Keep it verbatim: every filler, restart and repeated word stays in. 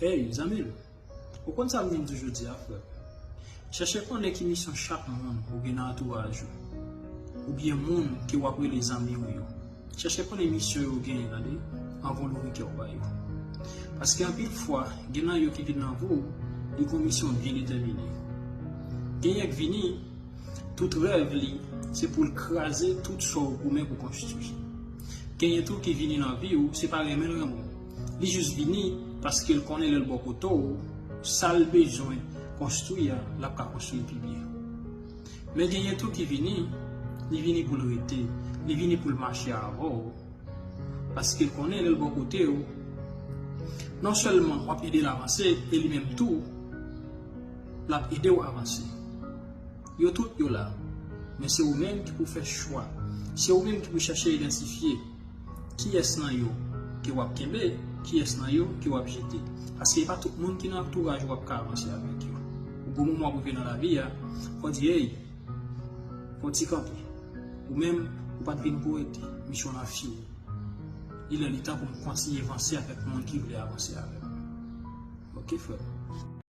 Hey, zanmi m, ou konn sa m vin toujou di a, frè? Chèche konnen ki misyon chak moun ou gen nan antouraj ou, oubyen moun ke w ap rele zanmi w yo. Chèche konnen misyon yo genyen, tande, anvan w louvri kè w ba yo. Paske anpil fwa, gen nan yo ki vin nan vi w, li gon misyon byen detèmine. Genyen k vini, tout rèv li, se pou l kraze tout sa w goumen pou konstwi. Genyen tou ki vini nan vi w, se pa renmen l renmen w. Li jis vini paske l konnen lè l bò kote w, sa l bezwen konstwi a, l ap ka konstwi l pi byen. Men genyen tou ki vini, li vini pou l rete, li vini pou l mache avè w, paske l konnen lè l bò kote w, non sèlman w ap ede l avanse, e li menm tou, l ap ede w avanse. Yo tout yo la, men se ou menm ki pou fè chwa. Se ou menm ki pou chèche idantifye kiyès nan yo ke w ap kenbe, kiyès nan yo ke w ap jete. Paske e pa tout moun ki nan antouraj ou ap ka avanse avèk yo. Ou gon moman w ap rive nan lavi a, fò w di, hey, fò w ti kanpe. Ou menm, ou pa t vin pou rete. Misyon w lan fini. Li lè li tan pou m kontinye vanse avèk moun ki vle avanse avè m. Ok, frè m.